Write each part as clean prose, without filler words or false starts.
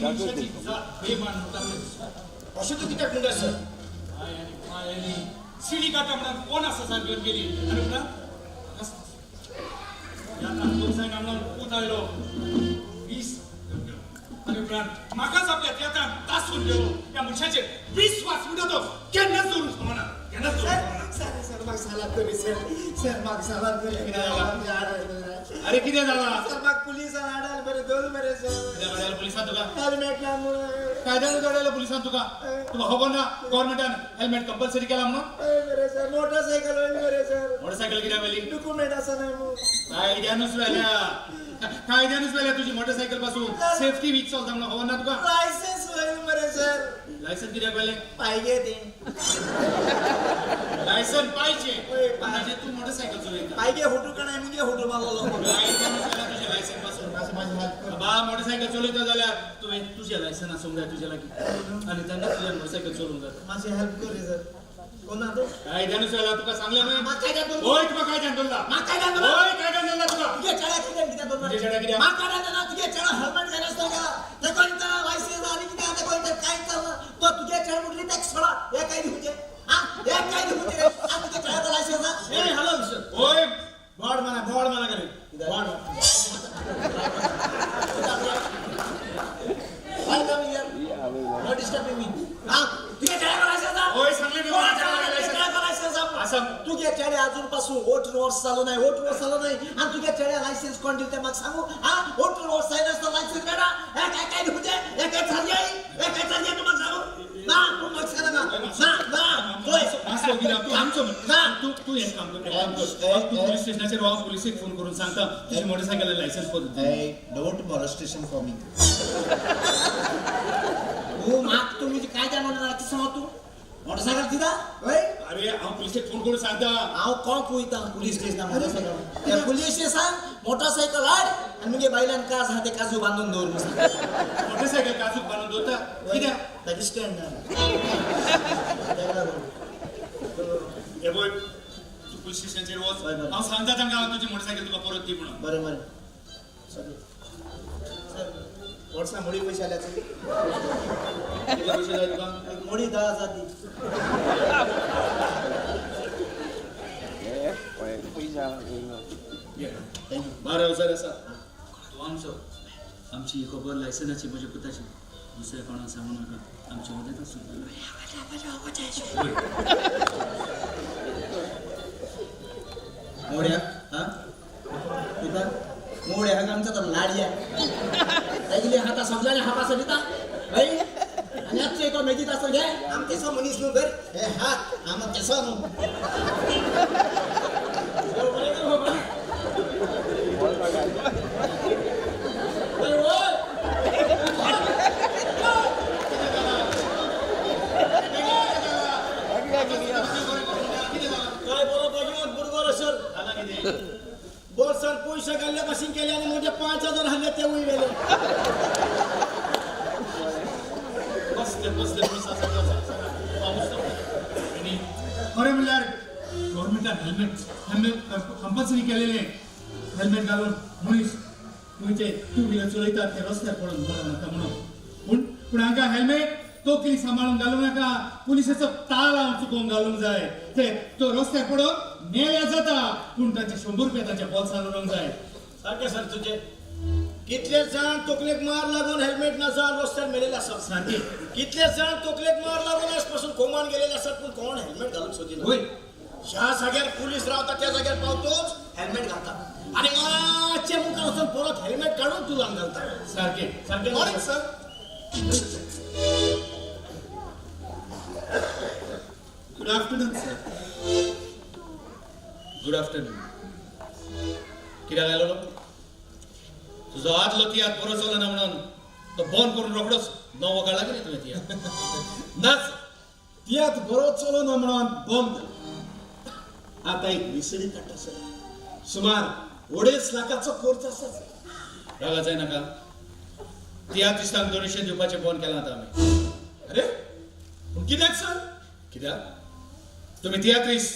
मनशाची जात बेमान म्हणटा तें. अशें तूं कित्याक म्हणटा सर? I आनी पाय आनी शिडी काडटा म्हणून कोण आसा सारकें घेवन गेली आनी उपरांत म्हाकाच तियात्रान खूब जायना म्हणून पूत आयलो 20 घेवन गेलो आनी उपरांत म्हाकाच आपल्या तियात्रान तासून गेलो. ह्या मनशाचेर विस्वास म्हणटा तो केन्नाच दवरूंक फावना, केन्नाच दवरूंक फावना. सर सर म्हाका सालाद करी सर, सर म्हाका सालाद करी. कितें जालां? अरे कितें जालां? सर म्हाका पुलिसान हाडाल बरें दोन बरें सर. कित्याक हाडलो पुलिसान तुका? हेल्मेट ना म्हणून. कायद्यान हाडलो पुलिसान तुका? तुका खबर ना गव्हर्मेंटान हेल्मेट कंपल्सरी केला म्हणून? हय बरें सर. मोटरसायकल वयली बरें सर. मोटरसायकल कित्याक व्हेली? डॉक्युमेंट आसा न्हय म्हणून. कायद्यानूच व्हेल्या, कायद्यानूच व्हेल्या तुजी मोटरसायकल पासून. सेफ्टी वीक चलता म्हणून खबर ना तुका? लायसन्स वयलें मरे सर. लायसन कित्याक व्हेलें? पाहिजे ते. लायसन पाहिजे होय, म्हणजे तू मोटरसायकल चलयता. पाहिजे फोटो का नाही म्हणजे फोटो मारलो. कायद्यानूच व्हेल्या तुजें लायसन पासून. बा मोटरसायकल चलयता जाल्यार तुवें तुजें लायसन आसूंक जाय तुज्या लागीं आनी तेन्ना तुज्यान मोटरसायकल चलोवंक जाता. मातशें हेल्प कर रे सर. कोण ना तूं? कायद्यानूच व्हेला तुका सांगलें न्हय? म्हाका कायद्यान दवरला. होय तुका कायद्यान दवरला. म्हाका कायद्यान दवरला. होय कायद्यान दवरला तुका. तुगे चेड्या कित्याक कित्याक दवरला? तुजे चेड्या कित्याक? म्हाका कायद्यान दवरला. तुगे चेडो हेल्मेट घालनासलो गेला. ते कोण लायसन्स आनी कितें ते कोण काय चलना. तो तुगे चेडो म्हटली टॅक्स सोडा. हे काय दिवचे? हा हे काय दिवचे रे? हा तुगे चेड्याचा लायसन्स हा? ए हॅलो सर. होय गॉड म्हणा, गॉड म्हणा करे. God. Why come here? No disturbing me. हा तुगे चेड्याचा लायसन्स हा? होय सांगलें न्हय कोणा तुका चेड्याचा लायसन्स लायसन्स हा? आसा. तुगे चेडे अजून पासून 18 वर्स चालू नाही, 18 वर्स चालू नाही आणि तुगे चेड्या लायसन्स कोण दिलं ते म्हाका सांगू? हा 18 वर्स जायना आसतना लायसन्स मेळटा? हे काय काय दिवचे? हे काय चालली आई? हे काय चालली तूं म्हाका सांगू? ना तूं म्हाका सांग ना. ना ना पळय. मातसो कित्याक तूं आमचो म्हण. ना. तूं तूं हें काम कर, काम कर. तूं पुलीस स्टेशनाचेर हांव पुलिसेक फोन करून सांगता तुजी मोटरसायकल लायसन्स परत दी. Hey, don't molestation for me. तू म्हाका तूं म्हणजे काय त्या म्हणून कितें सांगता तूं? मोटरसायकल दिता? हय? अरे हांव पुलिसेक फोन करून सांगता. हांव कोंक वयता पुलीस स्टेशना मोटरसायकल. त्या पुलीस स्टेशन मोटरसायकल हाड आनी मुगे बायलान काज आहा ते काजू बांदून दवर म्हणून सांग. मोटरसायकल काजूक बांदून दवरता कित्याक? ताची स्टँड ना. ताका लागून. हे पळय तूं पुलीस स्टेशनाचेर वच. हय, बरें. हांव सांगता तांकां हांव तुजी मोटरसायकल तुका परत दी म्हणून. बरें बरें. सर सर वर्सा मोडी पयशे आल्यात. कितले पयशे जाय तुका? मोडी 10,000 दी. Thank you. 12,000 आसा. तूं आमचो आमची ही खबर लायसनाची म्हज्या पुताची दुसऱ्या कोणाक सांगू नाका. आमचे मदेंच आसूं. मोड्या हा तुका मोड्या हा आमचा तर लाडया तागेले हाता सगळ्यांनी हाता दिता हय आनी आजचो एको मेजीत आसो घे. आम तेसो मनीस न्हू तर हे हात आम तेसो न्हू. काय बरो बघून बुरगो सर. जालां कितें? बोलसान पैसे घाल्ल्या भाशेन केले आनी म्हजे 5,000 हाडले ते वयर गेले. बसले बसले पुलीस आसा. आनी खरें म्हणल्यार गव्हर्मेंटान हेल्मेट हेल्मेट कंपल्सरी केलेलें. हेल्मेट घालून मनीस खंयचे टू व्हिलर चलयतात ते रस्त्यार पडून मरोंक नाका म्हणून. पूण पूण हांकां हेल्मेट तकली सांबाळून घालूंक नाका, पुलिसाचो ताल हांव चुकोवंक घालूंक जाय. ते तो रस्त्यार पडून मेल्यार जाता पूण ताचे 100 रुपया ताच्या बोल्सान उरोंक जाय. सारकें सर तुजें. कितले जाण तकलेक मार लागून हेल्मेट ना जावन रस्त्यार मेलेले आसात. सारकें. कितले जाण तकलेक मार लागून आयज पासून कोमान गेलेले आसात पूण कोण हेल्मेट घालूंक सोदिना. वय ज्या जाग्यार पुलीस रावता त्या जाग्यार पावतोच हेल्मेट घालता आनी मातशें मुखार वचून परत हेल्मेट काडून तुलान घालता. सारकें. सारकें. Morning sir. Good afternoon sir. Good afternoon. कित्याक आयलो? तुजो आदलो तियात्र बरो चलना म्हणून तो बंद करून रोखडोच नवो काडला कितें तुवें तियात्र? ना सर, तियात्र बरो चलना म्हणून बंद केलो. आतां एक विसणी काडटा सर. सुमार 2.5 लाखाचो खर्च आसा सर. रागा जायनाका. तियात्रिस्तांक डोनेशन दिवपाचें बंद केलां आतां आमी. अरे पूण कित्याक सर? कित्याक? तुमी तियात्रिस्ट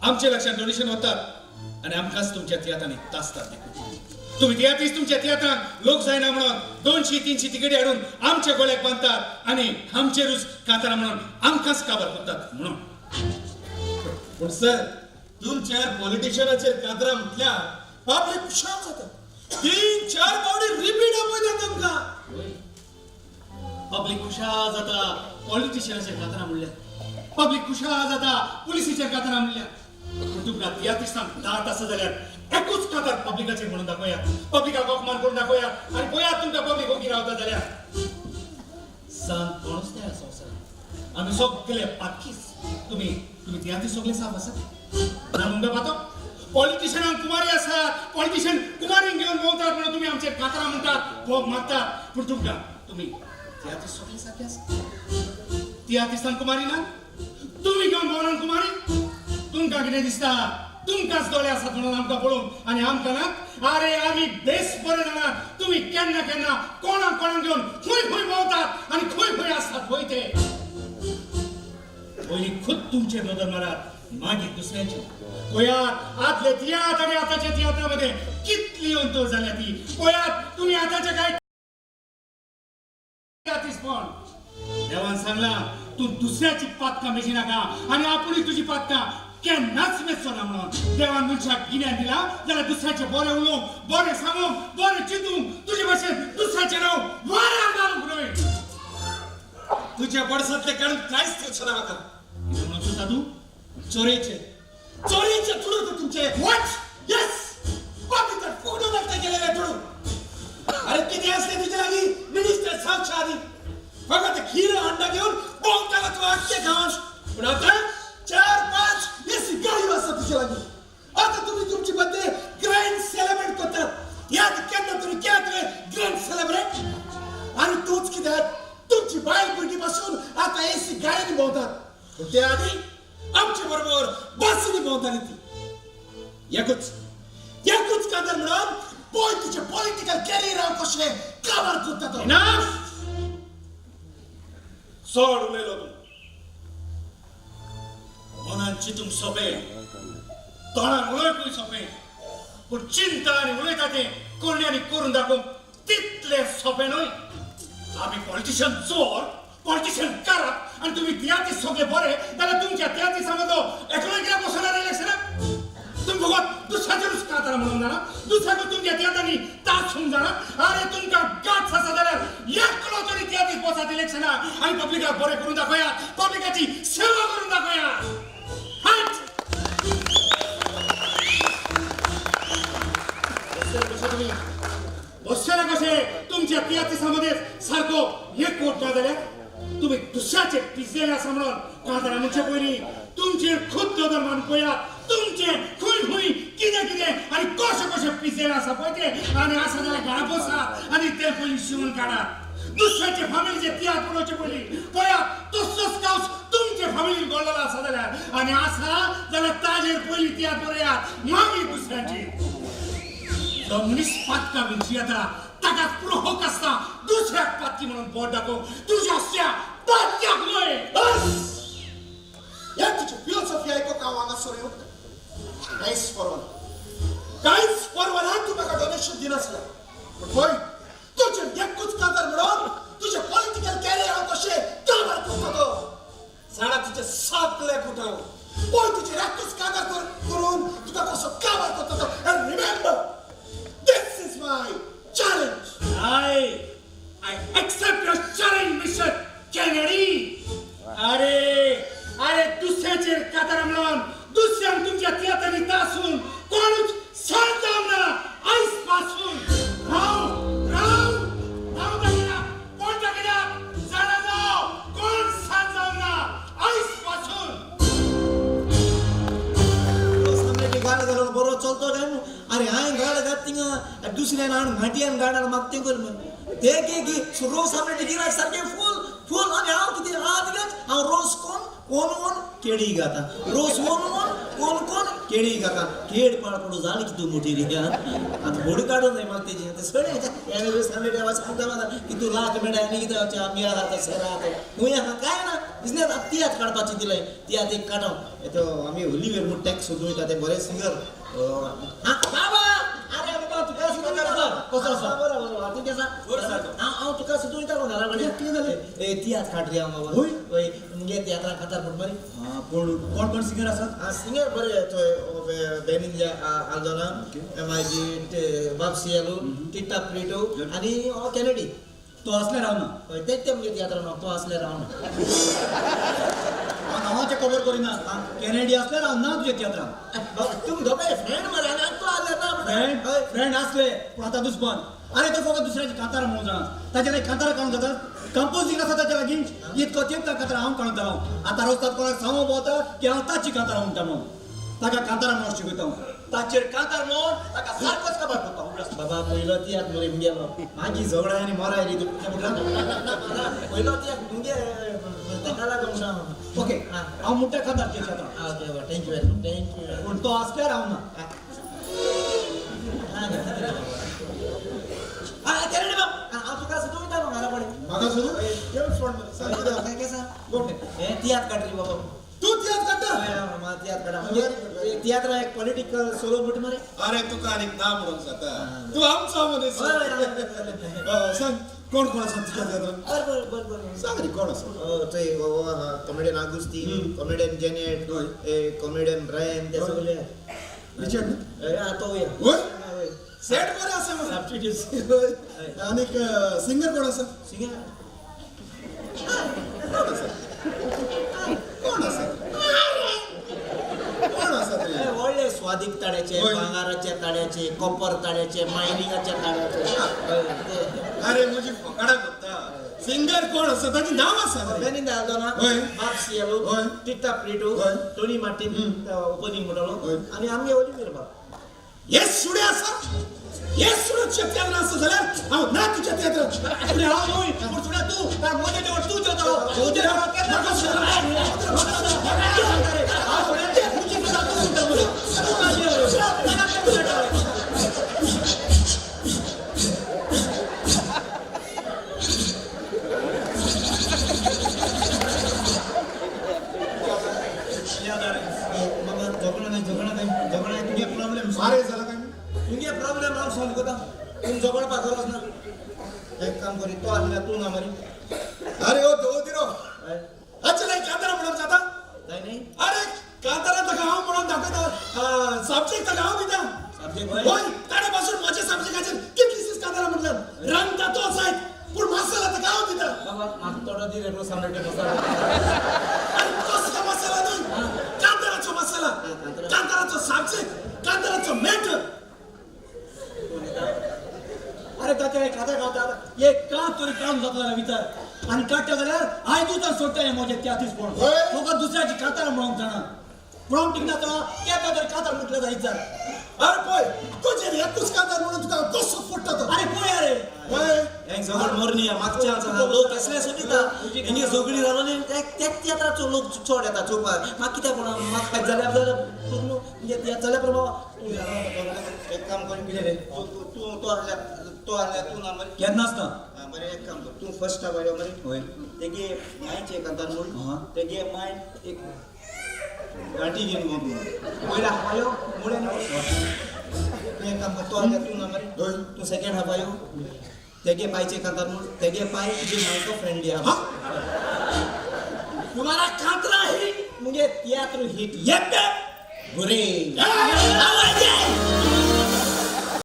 आमच्या लक्षांत डोनेशन वतात आनी आमकांच तुमच्या तियात्रांनी तासतात देखून. तुम्ही तियात्रीस तुमच्या तियात्रांक लोक जायना म्हणून 200-300 तिकेटी हाडून आमच्या गोळ्याक बांदतात आनी आमचेरूच कांतारां म्हणून आमकांच काबार करतात म्हणून. पूण सर तुमच्या पॉलिटिशियनाचेर कांतरां म्हटल्यार पब्लीक खुशाल जाता. 3-4 फावटी रिपीट आपयता तुमकां. पब्लीक खुशाल जाता पॉलिटिशियनाचेर कांतरां म्हणल्यार, पब्लीक खुशाल जाता पुलिसीचेर कांतरां म्हणल्यार. पूण तुमकां तियात्रिस्तांक दाट आसा जाल्यार एकूच कांतार पब्लिकाचेर म्हणून दाखोवया, पब्लिकाक अपमान करून दाखोवया आनी पळयात तुमकां पब्लीक ओगी रावता जाल्यार. सांग कोणूच ना ह्या संवसारांत, आमी सगळे पातकीच. तुमी तुमी तियात्रीस सगळे साफ आसा ना म्हणटा पातो. पॉलिटिशियनांक कुमारी आसात, पॉलिटिशियन कुमारींक घेवन भोंवतात म्हणून तुमी आमचेर कांतारां म्हणटात, बोब मारतात. पूण तुमकां तुमी तियात्रीस सगळे सारके आसा. तियात्रिस्तांक कुमारी ना, तुमी घेवन भोंवनात कुमारी. तुमकां कितें दिसता तुमकांच दोळे आसात म्हणून आमकां पळोवंक आनी आमकां ना? आरे आमी बेस बरे जाणात तुमी केन्ना केन्ना कोणाक कोणाक घेवन खंय खंय भोंवतात आनी खंय खंय आसतात पळय ते. पयलीं खुद तुमचेर नदर मारात, मागीर दुसऱ्यांचे. पळयात आदले तियात्र आनी आतांच्या तियात्रा मदें कितली अंतर जाल्या ती. पळयात तुमी आतांचे काय तियात्रिस्पण. देवान सांगलां तूं दुसऱ्याची पातकां मेजी नाका आनी आपुणूय तुजी पातकां केन्नाच मेजचो ना म्हणून. देवान मनशाक गिन्यान दिलां जाल्यार दुसऱ्याचें बरें उलोवंक, बरें सांगूंक, बरें चिंतूंक, तुजे भशेन दुसऱ्याचें नांव वाऱ्यार घालूंक न्हय. तुज्या बडसांतलें काडून कांयच दिवचो ना म्हाका. कितें म्हणून सोदता तूं? चोरयेचे चोरयेचे तुडू ते तुमचे. What? Yes, बाबी तर फोटो लागता गेलेले तुडू. अरे कितें आसलें तुजे लागीं मिनिस्टर जावच्या आदी? फकत खीर हांडा घेवन भोंवतालो तूं आख्खे गांवांत. पूण आतां 4-5 एसी गाडयो आसा तुजे लागीं. आतां तुमी तुमची बर्थडे ग्रँड सेलेब्रेट करतात. याद केन्ना तरी केला तुवें ग्रँड सेलेब्रेट? आनी तूंच कित्याक, तुमची बायल भुरगीं पासून आतां एसी गाडयांनी भोंवतात. पूण ते आदी आमचे बरोबर बसींनी भोंवताली ती. एकूच एकूच कांतार म्हणून पळय तुजें पॉलिटिकल कॅरियर हांव कशें काबार करता तो. इनफ! चड उलयलो तूं. मनान चिंतूंक सोंपें, तोंडान उलोवपूय सोंपें, पूण चिंता आनी उलयता तें करण्यांनी करून दाखोवंक तितलें सोंपें न्हय. आमी पॉलिटिशियन चोर, पॉलिटिशियन करात आनी तुमी तियात्रीस सगळे बरे जाल्यार तुमच्या तियात्रिसां मदलो एकलोय कित्याक बसना इलेक्शनाक? तुमी फकत दुसऱ्याचेरूच कांतारां म्हणूंक जाणा, दुसऱ्याकूच तुमच्या तियात्रांनी तासूंक जाणा. आरे तुमकां गाट्स आसा जाल्यार एकलो तरी तियात्रीस बसात इलेक्शनाक आनी पब्लिकाक बरें करून दाखयात, पब्लिकाची सेवा करून दाखयात. हट! कशे तुमी बसचे ना कशे? तुमच्या तियात्रिसां मदें सारको एक वोट ना जाल्यार तुमी दुसऱ्याचे पिजलेले आसा म्हणून कांतारां म्हणचे पयलीं तुमचेर खुद नदर मारून पळयात. तुमचें खंय खंय कितें कितें आनी कशें कशें पिजलेलें आसा पळय तें, आनी आसा जाल्यार घरा बसात आनी तें पयलीं शिवून काडात. दुसऱ्याचे फामिलीचे तियात्र पळोवचे पयलीं पळयात तसोच कावस तुमचे फामिलीन गोडलेलो आसा जाल्यार, आनी आसा जाल्यार ताजेर पयलीं तियात्र बरयात, मागीर दुसऱ्यांची. जो मनीस पातकां विंची येता ताका पुरो हक आसता दुसऱ्याक पातकी म्हणून बोट दाखोवंक, तुज्या असल्या पातक्याक न्हय. बस! ह्या तुजी फिलॉसॉफी आयकूंक हांव हांगासर येवंक ना. कांयच परवा ना, कांयच परवा ना. तूं म्हाका डोनेशन दिनासलें, पूण पळय तुजें एकूच कांतार म्हणून तुजें पॉलिटिकल कॅरियर हांव कशें काबार करता तो. जाणा तुजें सगळें कुटाव. पळय तुजें एकूच कांतार करून तुका कसो काबार करता तो. And remember, this is my challenge. I accept your challenge, Mr. Kennedy. अरे अरे दुसऱ्याचेर कांतारां म्हणून दुसऱ्यांक तुमच्या तियात्रांनी तासून कोणूच सांत जावंक ना आयज पासून. राव राव राव दाखयता, कोण दाखयता जाणा जाव, कोण सांत जावंक ना आयज पासून. सामने गाड घालून बरो चलतो काय? अरे हांवें गाड घात थिंगा दुसऱ्यान हाडून घांटयान गाडार म्हाका तें कर म्हण ते की रोस आमलेट गिरायक सारकें फूल फूल. आनी हांव कितें आहा तिगेच हांव रोस कोण कोण कोण केळी खाता, रोस कोण कोण कोण कोण केळी खाता. केळ पाड पडू जाली कितू मोठी रे. आतां होडी काडून जाय म्हाका तेजी. आतां सगळें रोस आमलेट सांगता म्हाका की तूं लाख मेळटा आनी कितें आमी आहा सर आहा खंय आहा काय ना दिसलें. आतां तियात्र काडपाची दिलाय, तियात्र एक काडो. तो आमी होलीवेर म्हूण टॅक्स सोदून वयता ते बरे सिंगर. बाबा अरे बाबा तुका विचार कसो आसा? बरं बरं, तूं केसा? हांव तुका सुद्दां वयतालो घरा कडेन. कितें जालें? ए तियात्र काडली हांव बाबा. होय? होय, मुगे तियात्रां खातार म्हण बरी. हां, पूण कोण कोण सिंगर आसात? आं, सिंगर बरे थंय बेनिंजा आल्दोना, मागीर बाब सियालो, टिटा प्रिटो आनी कॅनेडी. तो असल्यार हांव ना. हय, तेच ते मुगे तियात्रान तो असल्यार हांव ना. हांव नांवाचें खबर करिना. कॅनेडी असल्यार हांव ना तुज्या तियात्रान. तुमी दोगांय फ्रेंड मरे आनी तो आसल्यार ना. फ्रेंड फ्रेंड असले पूण आतां दुस्मान. अरे तो फकत दुसऱ्याची कांतारां म्हणूंक जाणा. ताचे लागीं कांतारां काडूंक जाता, कंपोजींग आसा ताचे लागीं. इतको तेंप त्या कांतारां हांव काडून जालो. आतां रस्त्यार कोणाक सांगूंक भोंवता की हांव ताची कांतारां म्हणटा म्हणून. ताका कांतारां म्हणून शिकयता हांव. ताचेर कांतार म्हणून ताका सारकोच काबार करता. बाबा पयलो तियात्र मरे मुगेलो, मागीर झगडा आनी मराय रे तूं. पयलो तियात्र मुगे ताका लागून म्हणटा. ओके, हांव म्हणटा कांतार तुज्या तियात्रान. ओके बाबा, thank you very much, thank you. पूण तो आसल्यार हांव ना. कॅनेडी बाब, हांव तुका सुद्दां वयतालो घरा कडेन. म्हाका सोदून सांग कितें? केसा हें तियात्र काड रे बाबा. तूं तियात्र काडटा? तियात्र काडा. तियात्र एक पॉलिटिकल सोलो म्हणटा मरे. अरे तुका आनीक ना म्हणूंक जाता, तूं आमचो मनीस. सांग कोण कोण आसा तुज्या तियात्रान? बरें बरें बरें बरें, सांग रे कोण आसा? थंय comedian Augustine, comedian Janet, comedian Bryan, ते सगळे. रिचर्ड तो होय? सेट बरें आसा मरे. आनीक सिंगर कोण आसा? सिंगर कोण आसा? कोण आसा? कोण आसा ते? व्हडले स्वादीक ताड्याचे, भांगाराच्या ताड्याचे, कॉपर ताड्याचे, मायनिंगाच्या ताड्याचे. अरे म्हजी फकाणां करता. सिंगर कोण आसा ताचें नांव आसा? बेनिंदा आल्दोना, बाब सियालो, टिटा प्रिटो, टोनी मार्टीन ओपनिंग म्हणटलो आनी आमगे ओलिवीर बाब. हे सुणे आसा, हे सुणे तुज्या तियात्रान आसा जाल्यार हांव ना तुज्या तियात्रान. सुणे हांव न्हय, पूण सुण्या तूं. कारण म्हजें जेवण तूं जेवतालो. म्हजें जेवण केन्ना बाबा झगडो नाही, झगडो नाही, झगडो नाही. तुगे प्रॉब्लेम मारे जाला काय? तुगे प्रॉब्लेम हांव सॉल्व करता. तूं झगडपाक गरज ना. एक काम करी, तो आसल्यार तूं ना मरे. अरे हो दवदिरो, अच्छा नाही कांतारा म्हणून जाता? जाय न्ही. अरे कांतारा ताका हांव म्हणून दाखयता, सब्जेक्ट ताका हांव दिता. सब्जेक्ट? होय, ताणे पासून म्हज्या सब्जेक्टाचेर कितलीशीच कांतारां म्हणल्यात. रंगता तो जायत पूण मसाला ताका हांव दिता. बाबा म्हाका थोडो दी रे सामने मसाला. अरे कसलो मसाला न्हय, कांताराचो मसाला, कांताराचो सब्जेक्ट, कांताराचो मॅटर. अरे ताच्या खाता खाता एक कांत तरी काडून जाता जाल्यार विचार. आनी काडटा जाल्यार आयजूच सोडटा हें म्हजें तियात्रीस पळोवन. फकत दुसऱ्याची कांतारां म्हणूंक जाणा. प्रॉम्प्टींग नासतना केन्ना तरी कांतार म्हटलें जायत विचार. अरे पळय तुजेर एकूच कांतार म्हणून तुका कसो फोडटा तो. अरे पळय अरे हें झगड मरणी म्हाका चान्स आसा. लोक कसले सोदिता हेंगे झगडी जालो न्ही त्या तियात्राचो लोक चड येता चोवपाक. म्हाका कित्याक कोणा म्हाका खायत जाल्यार जाल्यार तूं न्हू म्हणजे तियात्र जाल्या प्रमाण तूं एक काम कर कितें रे? तूं तो आसल्यार तो आसल्यार तूं ना मरे. केन्नाच ना. बरें एक काम कर, तूं फर्स्ट हाफ आयलो मरे. होय. तेगे मायचे कांतार म्हूण तेगे माय एक गांठी घेवन गो तूं पयलो हाफ आयो मुळे तूं एक काम कर, तो आसल्यार तूं ना मरे. तूं सेकेंड हाफ आयो तेगे पायचे कांतार म्हूण तेगे पाय तुजे मायचो फ्रेंडली आहा. तुम्हारा कांतरा हिट मुगे तियात्र हिट येते बरे. हांव